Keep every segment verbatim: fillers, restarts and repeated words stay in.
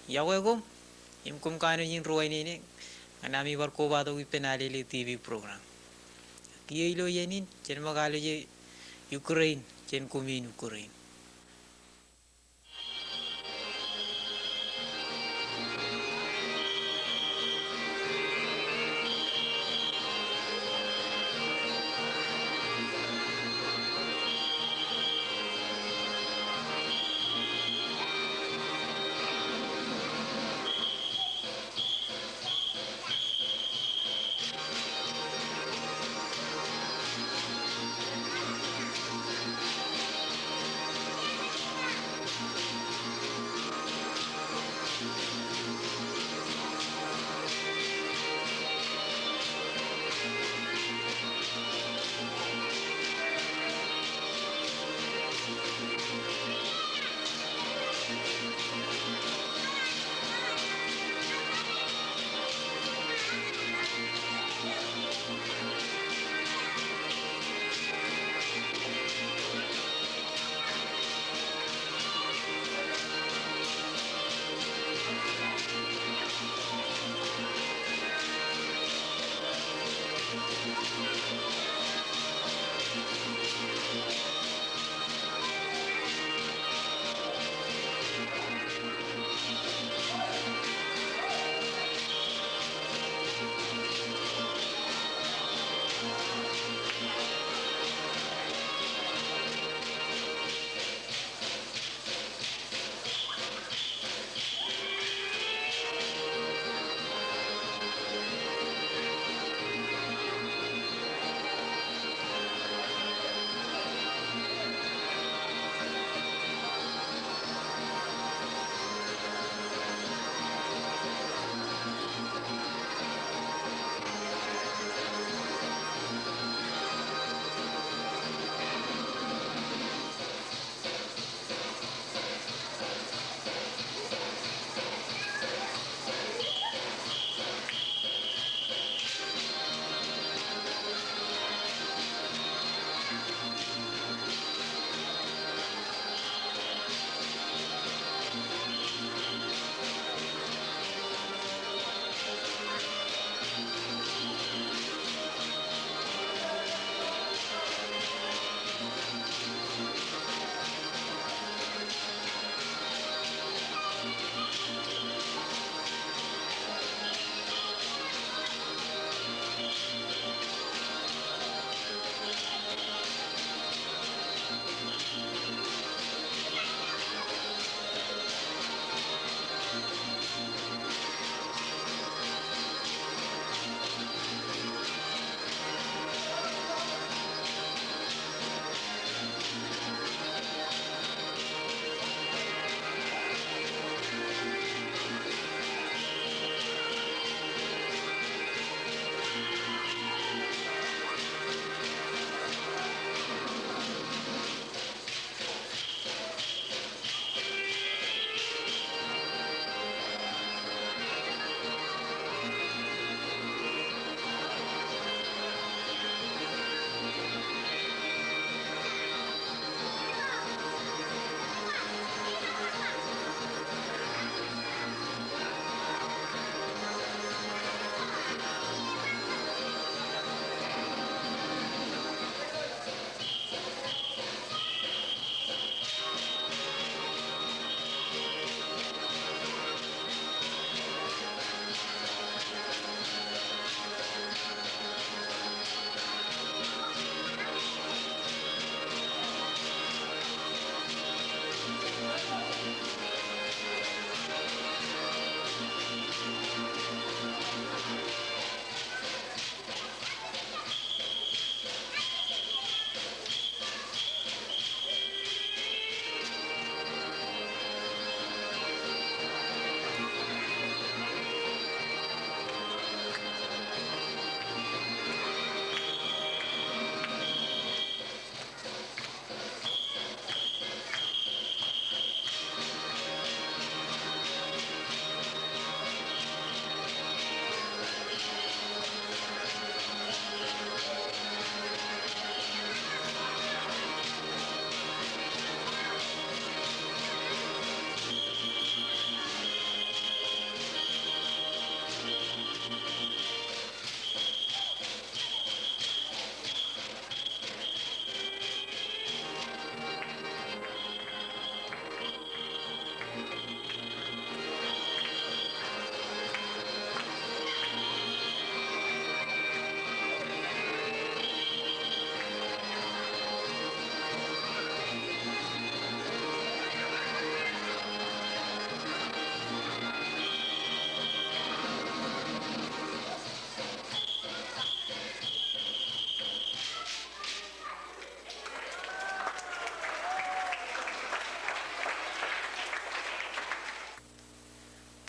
Iọkwe koṃ, im koṃ kanooj in ruwainene ñan ami bar kobatok ippān Alele T V program. Kiiō ilo iien in, jen ṃōk aloje Ukraine jān koṃ in Ukraine.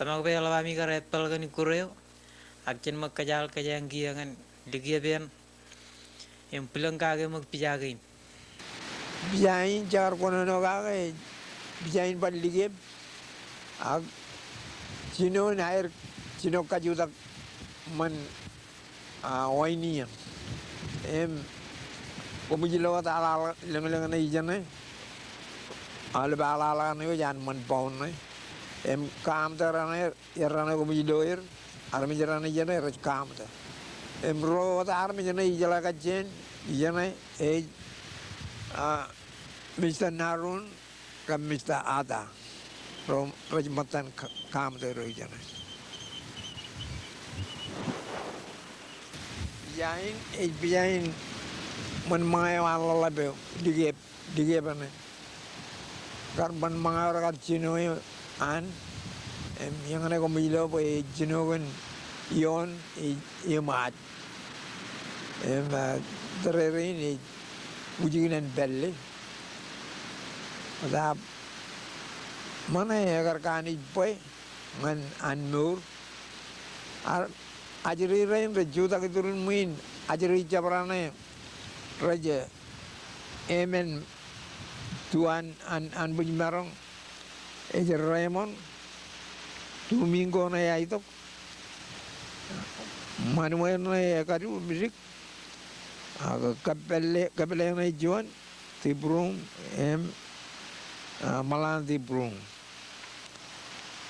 Tōmak bwe eḷap ami kar eppāl kōn ikkure eo, ak jen ṃōk kōjaḷ kōjeañ kiiō ñan likep eṇ im bwilōñ kake ṃōk pija kein. Pija in jekar kōnono kake, pija in bar likep, ak jino in aer jino kajutak ṃōn, a, oin iien. Im koṃij lo wōt aḷaḷ lōñlōñ ṇe ijeṇe, aolep aḷaḷ kaṇ eo jān ṃōn bound ṇe. Im kaṃtō raṇe, er raṇe koṃij lo er, armej raṇe ijeṇe rej kaṃtō. Im ro wōt armej ṇe ijeḷā kajjien ijeṇe ej, a, Mista Narun kab Mista Ata. Ro rej ṃōttan ka-, kaṃtō ro ijeṇe. Pija in ej pija in ṃōn ṃōñā eo an ḷōḷḷap eo, likep, likep ṇe. Kar ṃōn ṃōñā eo rekar jino eo an, im eñṇe koṃij lo bwe ej jino kōn ioon ej, ej ṃaaj. Im, a, tōrerein ej wūjiknen pālle. Etaab ṃōṇe ekar kanooj bwe ñan an mour. Ar, ajri rein rej jutak iturin ṃwiin ajri jabdewōt ṇe rej, e, emān tuan an, an bwij maroñ ej Raymond Domingo ṇe ej itok. Manuel ṇe ekadu im dik. Ak Kapele, Kapele ṇe juon, Tibrum, im, a, Malan Tibrum.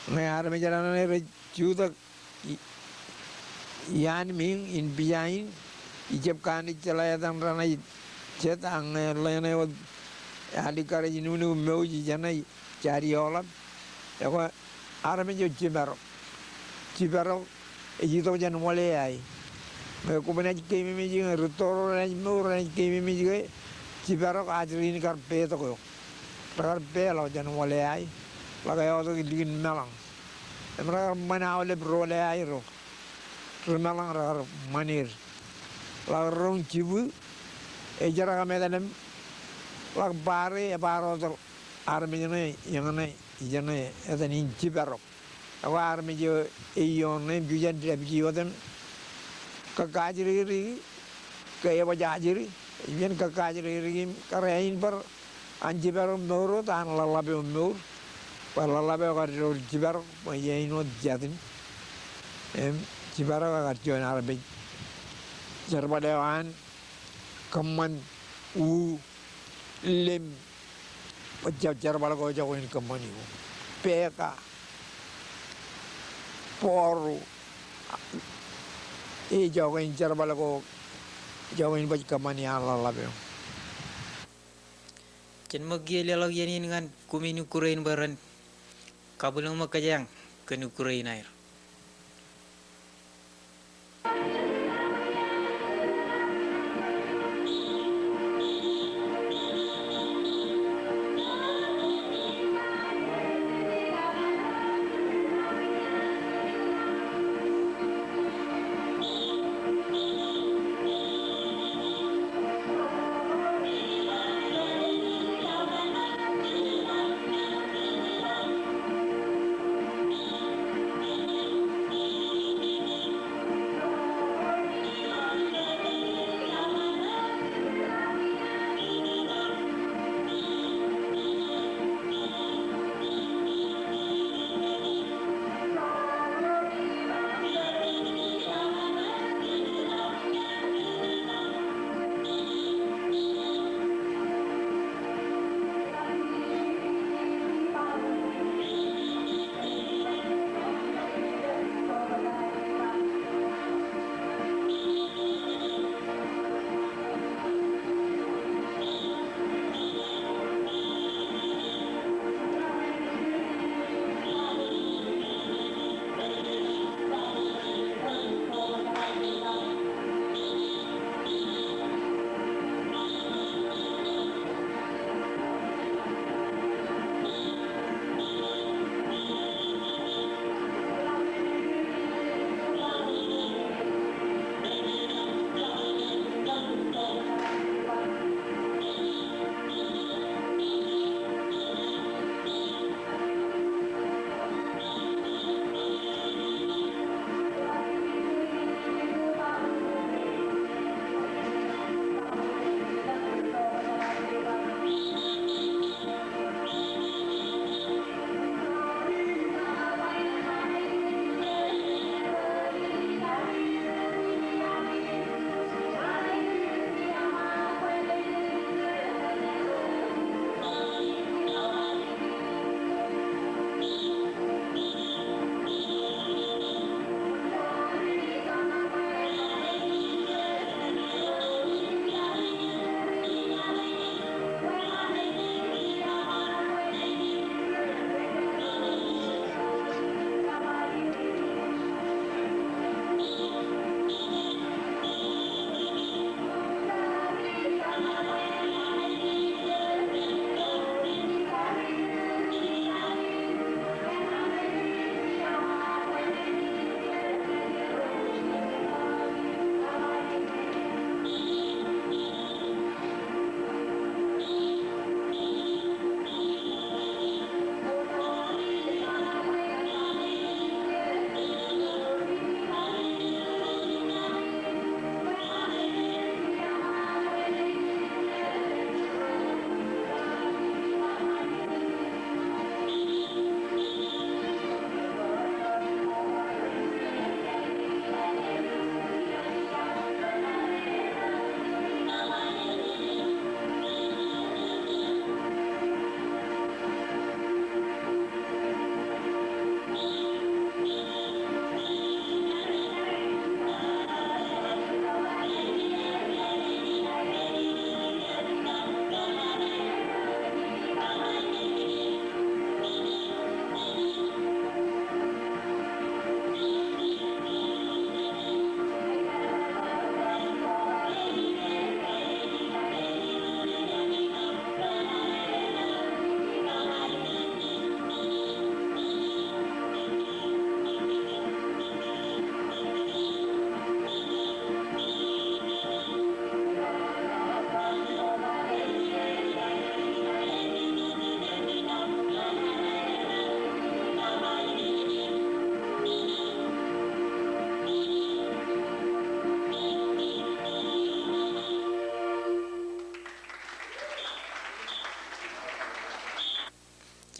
Ñe armej raṇe rej jutak i-, iaan miiñ in pija in, ijab kanooj jeḷā etan raṇe jet, ak ñe ḷeeṇe wōt alikkar ej nuknuk mouj ijeṇe, jaar ioḷap. Ekwe armej eo jiparok. Jiparok ej itok jān wōle ai. Ñe kobnaaj keememej ñe rūtto ro renaaj mour renaaj keememej ke jiparok ajri in kar peetok eok. Rekar peeḷọk jān wōle ai. Ḷak eotok likin meḷọñ. Im rekar ṃan aolep roole ai ro. Ri meḷọñ rekar ṃan er. Ḷak roñ jibwi, ej jerak im etal im ḷak bar e, ebar wōt armej ṇe, eñṇe, ijeṇe, etan in jiparok. Ekwe armej eo eioon ṇe im jujen dāpiji wōt im kōkkaajrikdik ke ebaj ajri, ijeṇ kōkkaajrikdik im kar āinbar an jiparok mour wōt an ḷōḷḷap eo mour. Bwe ḷōḷḷap eo kar door jiparok bwe āinwōt jatin. Im jiparok ekar juon armej jerbal eo an kōṃṃan u, lem, bwe jab jerbal ko ejako in kōṃṃani u. Peka, boru, ejako in jerbal ko ejako in baj kōṃṃani an ḷōḷḷap eo. Jen ṃōk kiiō leḷọk iien in ñan kumi in ikkure in bwe ren kabwilōñ ṃōk kōjeañ kōn ikkure in aer.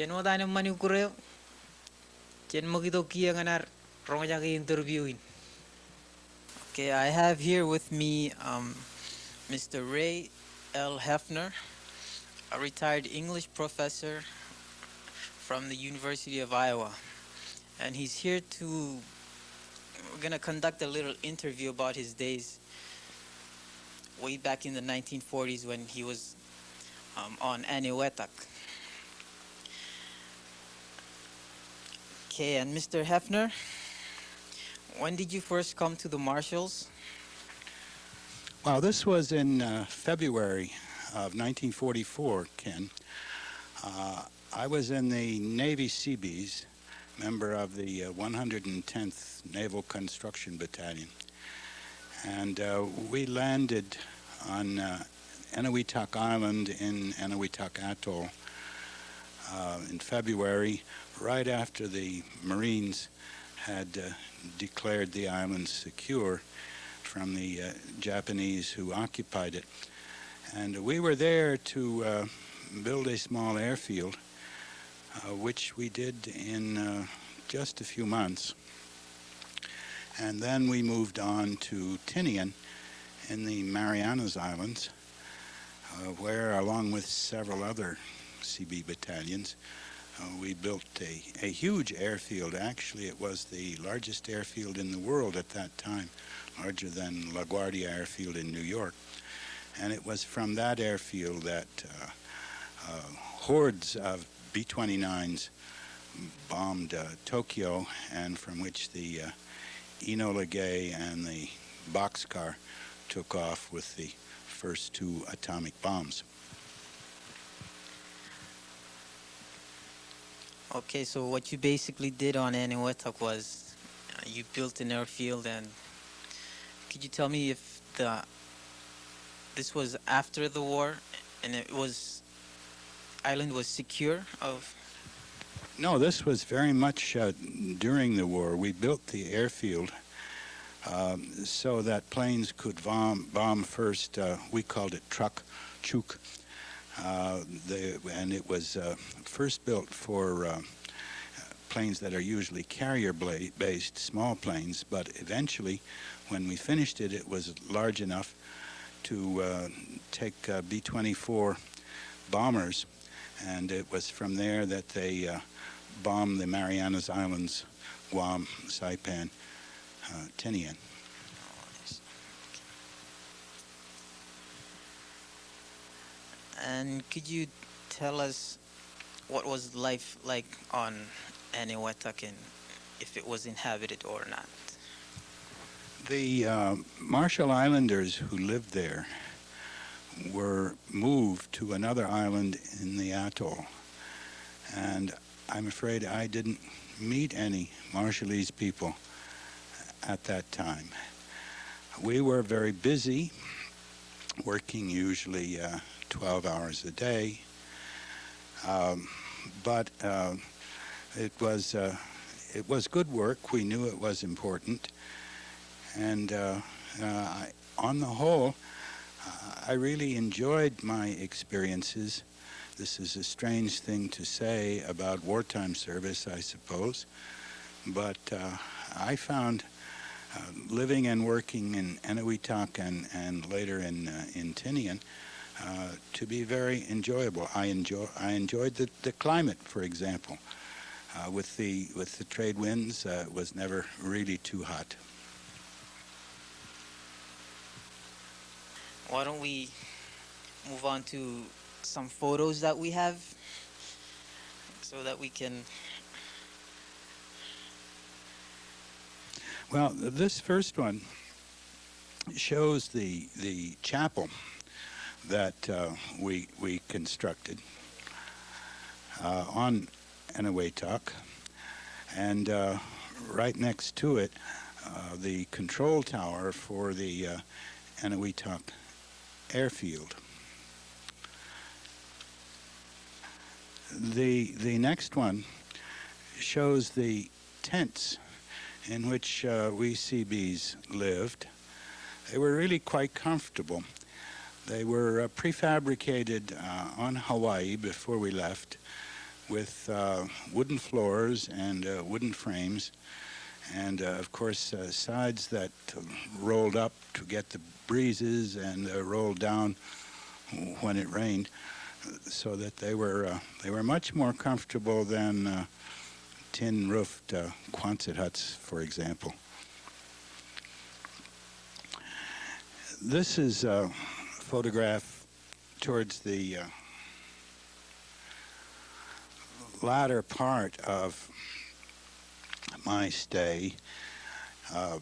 Jen wōt anemṃan ikkure eo, jen ṃōk itok kiiō ñan ad roñjake interview in. Okay, I have here with me, um, Mister Ray L. Hefner, a retired English professor from the University of Iowa. And he's here to, we're gonna conduct a little interview about his days way back in the nineteen forties when he was, um, on Ānewetak. Okay, and Mister Hefner, when did you first come to the Marshalls? Well, this was in, uh, February of nineteen forty-four, Ken. Uh, I was in the Navy Seabees, member of the, uh, one hundred tenth Naval Construction Battalion. And, uh, we landed on, uh, Eniwetok Island in Eniwetok Atoll, uh, in February, right after the Marines had, uh, declared the island secure from the, uh, Japanese who occupied it. And we were there to, uh, build a small airfield, uh, which we did in, uh, just a few months. And then we moved on to Tinian in the Marianas Islands, uh, where, along with several other Seabee battalions, uh, we built a, a huge airfield. Actually, it was the largest airfield in the world at that time, larger than LaGuardia Airfield in New York. And it was from that airfield that, uh, uh, hordes of B twenty-nines bombed, uh, Tokyo, and from which the, uh, Enola Gay and the Boxcar took off with the first two atomic bombs. Okay, so what you basically did on Eniwetok was, uh, you built an airfield, and could you tell me if the, this was after the war, and it was, island was secure of? No, this was very much, uh, during the war. We built the airfield, um, so that planes could bomb, bomb first. Uh, we called it truck, chuk. Uh, the, and it was, uh, first built for, uh, planes that are usually carrier bla-, based, small planes, but eventually, when we finished it, it was large enough to, uh, take, uh, B twenty-four bombers, and it was from there that they, uh, bombed the Marianas Islands, Guam, Saipan, uh, Tinian. And could you tell us what was life like on Eniwetok, if it was inhabited or not? The, uh, Marshall Islanders who lived there were moved to another island in the atoll. And I'm afraid I didn't meet any Marshallese people at that time. We were very busy, working usually, uh, twelve hours a day. Um, but, uh, it was, uh, it was good work. We knew it was important. And, uh, uh, I, on the whole, uh, I really enjoyed my experiences. This is a strange thing to say about wartime service, I suppose. But, uh, I found, uh, living and working in Eniwetok and, and later in, uh, in Tinian, uh, to be very enjoyable. I enjoy, I enjoyed the, the climate, for example. Uh, with the, with the trade winds, uh, it was never really too hot. Why don't we move on to some photos that we have so that we can. Well, this first one shows the, the chapel that, uh, we, we constructed, uh, on Eniwetok, and, uh, right next to it, uh, the control tower for the, uh, Eniwetok airfield. The, the next one shows the tents in which, uh, we Seabees lived. They were really quite comfortable. They were, uh, prefabricated, uh, on Hawaii before we left. with uh, wooden floors and uh, wooden frames, and uh, of course uh, sides that rolled up to get the breezes and uh, rolled down when it rained, so that they were uh, they were much more comfortable than uh, tin-roofed uh, Quonset huts, for example. This is a photograph towards the uh, latter part of my stay. Um,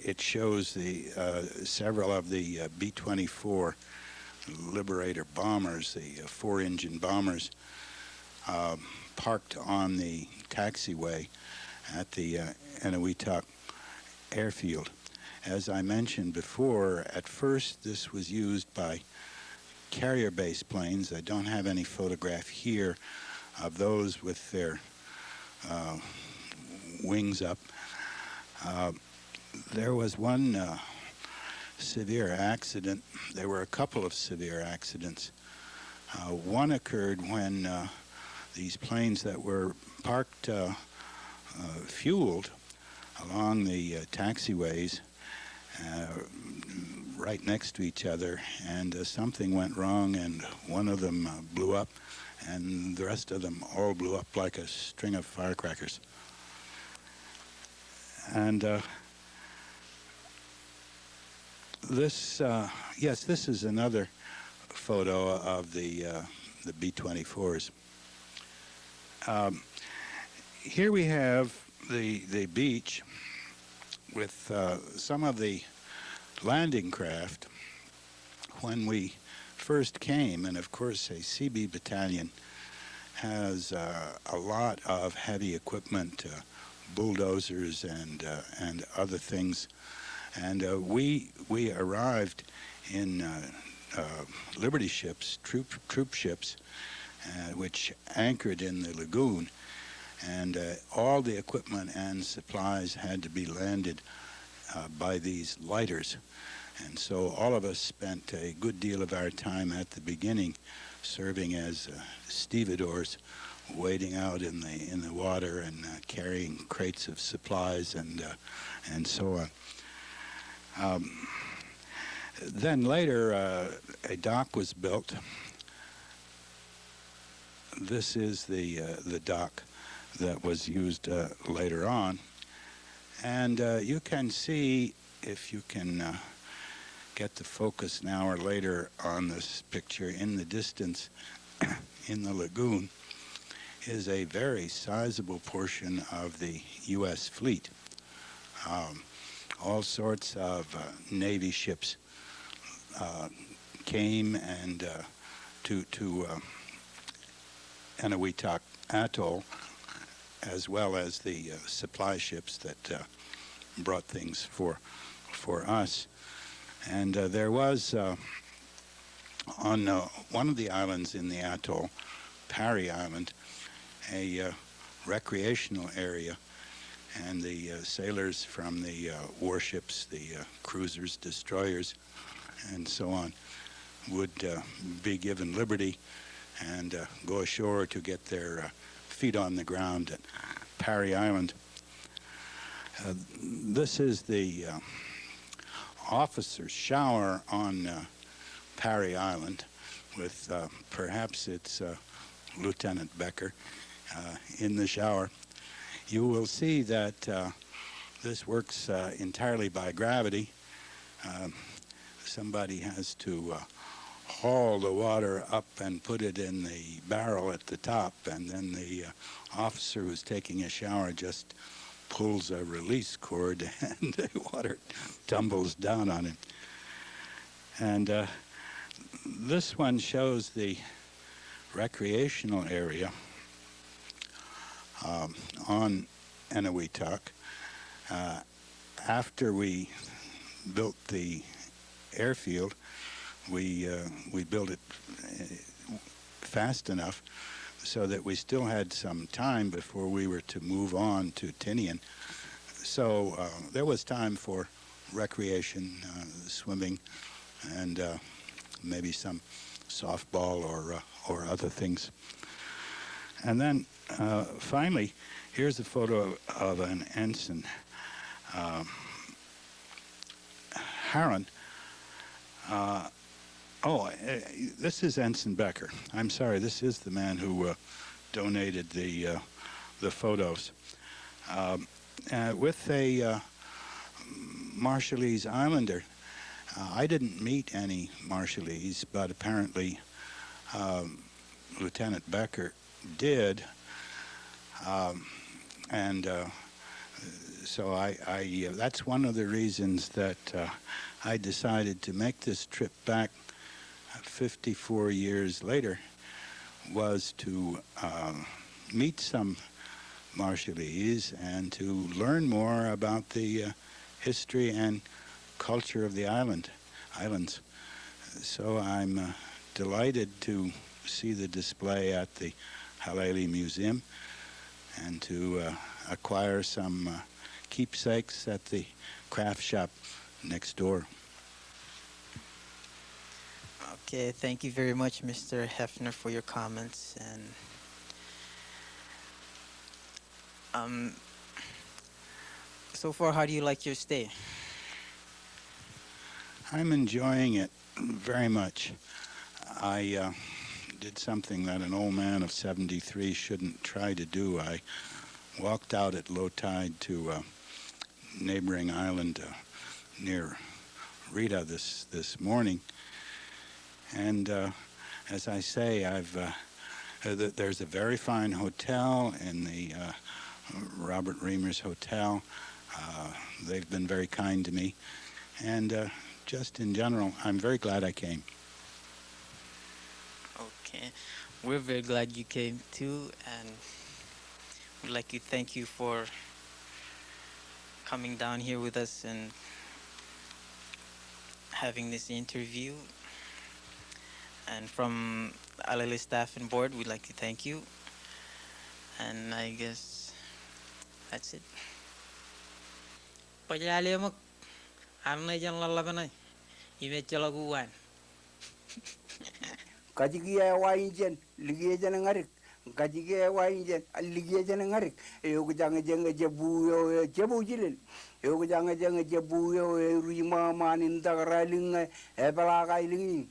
it shows the uh, several of the uh, B twenty-four Liberator bombers, the uh, four-engine bombers, uh, parked on the taxiway at the uh, Enewetak airfield. As I mentioned before, at first this was used by carrier-based planes. I don't have any photograph here of those with their uh, wings up. Uh, there was one uh, severe accident. There were a couple of severe accidents. Uh, one occurred when uh, these planes that were parked uh, uh, fueled along the uh, taxiways uh, right next to each other, and uh, something went wrong, and one of them uh, blew up, and the rest of them all blew up like a string of firecrackers. And uh, this, uh, yes, this is another photo of the uh, the B twenty-fours. Um, here we have the the beach with uh, some of the landing craft. When we first came, and of course a C B battalion has uh, a lot of heavy equipment, uh, bulldozers and uh, and other things, and uh, we we arrived in uh, uh, Liberty ships, troop troop ships, uh, which anchored in the lagoon, and uh, all the equipment and supplies had to be landed uh, by these lighters. And so all of us spent a good deal of our time at the beginning serving as uh, stevedores, wading out in the in the water and uh, carrying crates of supplies and uh, and so on. Um, then later, uh, a dock was built. This is the uh, the dock that was used uh, later on, and uh, you can see, if you can uh, get the focus now or later on this picture, in the distance in the lagoon is a very sizable portion of the U S fleet. Um, all sorts of uh, Navy ships uh, came and uh, to to uh, Enewetak Atoll, as well as the uh, supply ships that uh, brought things for for us. And uh, there was uh, on uh, one of the islands in the atoll, Parry Island, a uh, recreational area, and the uh, sailors from the uh, warships, the uh, cruisers, destroyers, and so on, would uh, be given liberty and uh, go ashore to get their uh, feet on the ground at Parry Island. Uh, this is the uh, officer's shower on uh, Parry Island with uh, perhaps it's uh, Lieutenant Becker uh, in the shower. You will see that uh, this works uh, entirely by gravity. Um, somebody has to uh, haul the water up and put it in the barrel at the top, and then the uh, officer who's taking a shower just pulls a release cord and the water tumbles down on him. And uh, this one shows the recreational area um, on Enewetak. Uh, after we built the airfield, we uh, we built it uh, fast enough so that we still had some time before we were to move on to Tinian. So uh, there was time for recreation, uh, swimming, and uh, maybe some softball or uh, or other things. And then uh, finally, here's a photo of an ensign. Uh, Harron. Uh, oh, uh, this is Ensign Becker. I'm sorry, this is the man who uh, donated the uh, the photos. Um, uh, with a uh, Marshallese Islander, uh, I didn't meet any Marshallese, but apparently um, Lieutenant Becker did. Um, and uh, so I, I uh, that's one of the reasons that uh, I decided to make this trip back fifty-four years later, was to uh, meet some Marshallese and to learn more about the uh, history and culture of the island islands. So I'm uh, delighted to see the display at the Haʻalele Museum and to uh, acquire some uh, keepsakes at the craft shop next door. Okay, thank you very much, Mister Hefner, for your comments. And um, so far, how do you like your stay? I'm enjoying it very much. I uh, did something that an old man of seventy-three shouldn't try to do. I walked out at low tide to a neighboring island uh, near Rita this, this morning. And uh, as I say, I've uh, uh, th- there's a very fine hotel in the uh, Robert Reimer's Hotel. Uh, they've been very kind to me, and uh, just in general, I'm very glad I came. Okay. We're very glad you came too, and we'd like to thank you for coming down here with us and having this interview. And from Haʻalele staff and board, we'd like to thank you. And I guess that's it. Baj lale ṃōk, armej en ḷōḷḷap ṇe, im ejjeḷọk uwaan. Kajiki awa injen, liki ejān ñadik. Kajiki awa injen, liki ejān ñadik. Eokjak ejeñ ejebbu eo ejebbu jilel. Eokjak ejeñ ejebbu eo eruj ṃōṃaan in tak raelōñ ñe epeḷaak aelōñ in.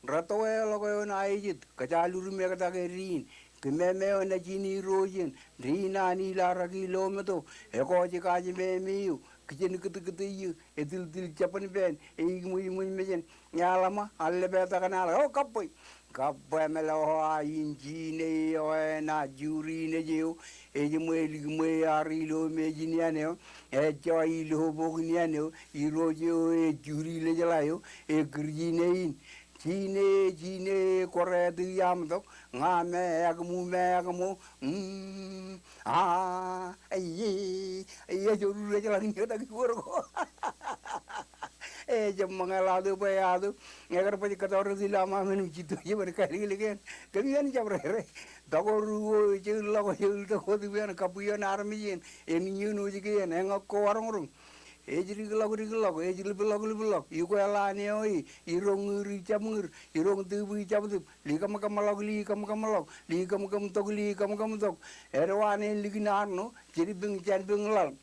Retto eḷọk eo enaaj ejit, kōjālur im ektak eddiin. Kōmemeoṇ nejin irooj in, diin an ilo arak ilo meto, ekọọji kajemem eo, kijenkūtkūt eo, etiltil jabōn pān, eikṃwijṃwij mejān, eḷama, eḷap etak eṇ eḷak, o kabbwe. Kabbwe meḷeḷe eo in jine eo enaaj juri nejū eo, ej ṃwe lik ṃwe ear ilo mejin iaan eo, ejja ilo bok in iaan eo, irooj eo ej juri lejeḷā eo, ekūr jine in. Jine, jine, kōrā tok iaam tok, ña me ekmu me ekmu, mm, a, ie, ie, jorur ejeḷā ñe tak iwōr ko. Ejab ṃōñā ḷọk bwe eato, ekar baj kōtọọrọt ilo aṃ aṃ men im jitto jebōn kailōklōk eṇ. Kōm iien jab rere. Tọkọru ko ejjeḷọk, ejjeḷọk tok wōt ippān kabbwion armej eṇ. Eñin eo ej ke eṇ, eñak ko aroñroñ. Ej dikḷọk dikḷọk, ej lipḷọk lipḷọk, ikweḷaan eo e, iroñ ñūr ijab ñūr, iroñ tūb ijab tūb, likōmkōmḷọk likōmkōmḷọk, likōmkōm tok likōmkōm tok, edwaan en likin arṇo, jidbōñ jānbōñ ḷaḷ.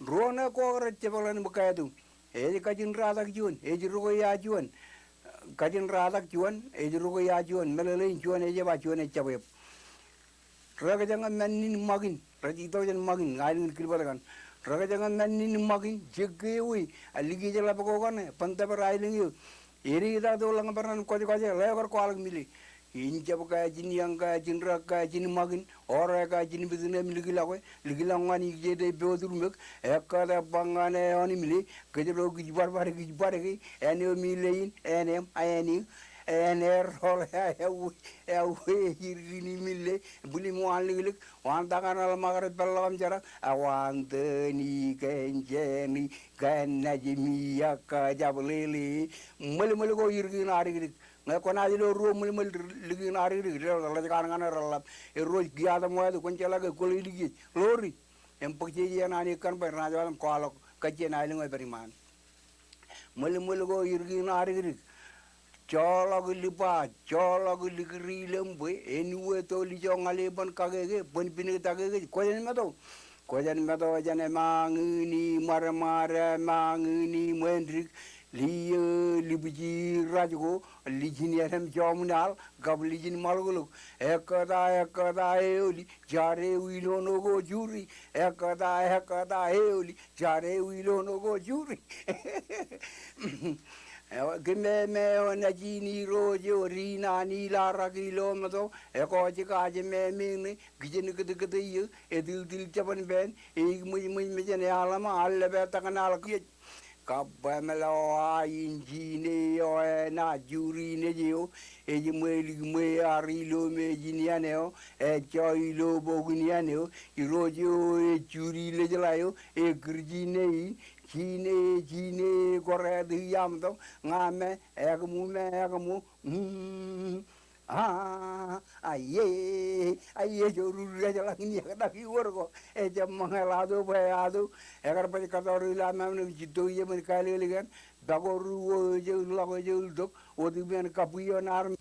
Ruo ṇe ko rej jepḷaak im kaitu. Ej kajin ratak juon, ej roko ia juon. Kajin ratak juon, ej roko ia juon, meḷeḷein juon ej jab, juon ej jab eb. Rekōjañ men in ṃakin, rej itok jān ṃakin, aelōñ in kilbōd kaṇ. Rekōjañ men in ṃakin, jek ke ewi, a likij ḷap ko kaṇe, bōntōpar aelōñ eo. Edeita to ḷōñ bar ñan kwōjkwōje, ḷeo kar kwaḷọk mile. Injab ke, jinyañ ke, jinrak ke, jinṃakin, ore ke, jinbitne im likḷọk e, likḷọk ñan ikijede poturmek, ekkōte bwe ñan eoon mile, kōjro kij barbare kij bareke, āne eo mile in, āne eo, āne eo, āne eo, ro ḷe, eo, eo, ej irkini mile, bwillim waan liklik, waan ta kaṇ eḷap ṃakare peḷḷọk im jerak, a waan tōni, kōn jāni, kōn naji mi, eo kajjab lele, ṃwilṃwil ko irkini adikdik. Ñe kwōnaaj lo ruo ṃwilṃwil likin adikdik, rej kaṇ kaṇe reḷḷap. Erro ej kiaat ṃwāāt, kwōn jeḷā ke kwōl ilikjej. Ḷoori. Im bōk jeje eṇ an ekan bwe renaaj ba im kwaḷọk kajjien aelōñ eo ej pād iṃaan. Ṃwilṃwil ko irkini adikdik. joḷọk liba, joḷọk likūri lempe, āinwōt eo ilo ña ḷe ban kakeke, ban piniktakeke, kwō jān meto. Kwō jān meto jān emañini ṃadṃōd, emañini ṃweidik, lijin, lipiji raj ko, lijin edem joṃ naḷ, kab lijin ṃaḷoklok. Ekkōta, ekkōta eoli, jade eo ilowōn ko juri. Ekkōta, ekkōta eoli, jade eo ilowōn ko juri. Kōmeme eo nejin irooj eo, ri naan ilarak ilo meto, ekwe jikaaj meme ṇe, kijenkitkit eō, etiltil jabōn pen, eik ṃwijṃwij mejān eḷaḷ ṃōk, eḷap etak naḷ kiej. Kab bwemḷọk eo aō in jine eo enaaj juri nejū eo, ej ṃweilik ṃwe ear ilo me ijin iaan eo, ejjọ ilo bok in iaan eo, irooj eo ej juri lejeḷā eo, ekkirjin in, jine, jine, kōrā tok iamtok, ña me, ekmu me, ekmu, mm. A, aie, aie, jorur ejeḷā in ektak iwōr ko. Ejab ṃōñā ḷọk bwe ato, ekar baj kōtọọr ilo aṃ ṃōṇōṇō jitto ijeṃ in kālōklōk eṇ, bako ruo ejjeḷọk ejjeḷọk, wōt ippān kabwion armej.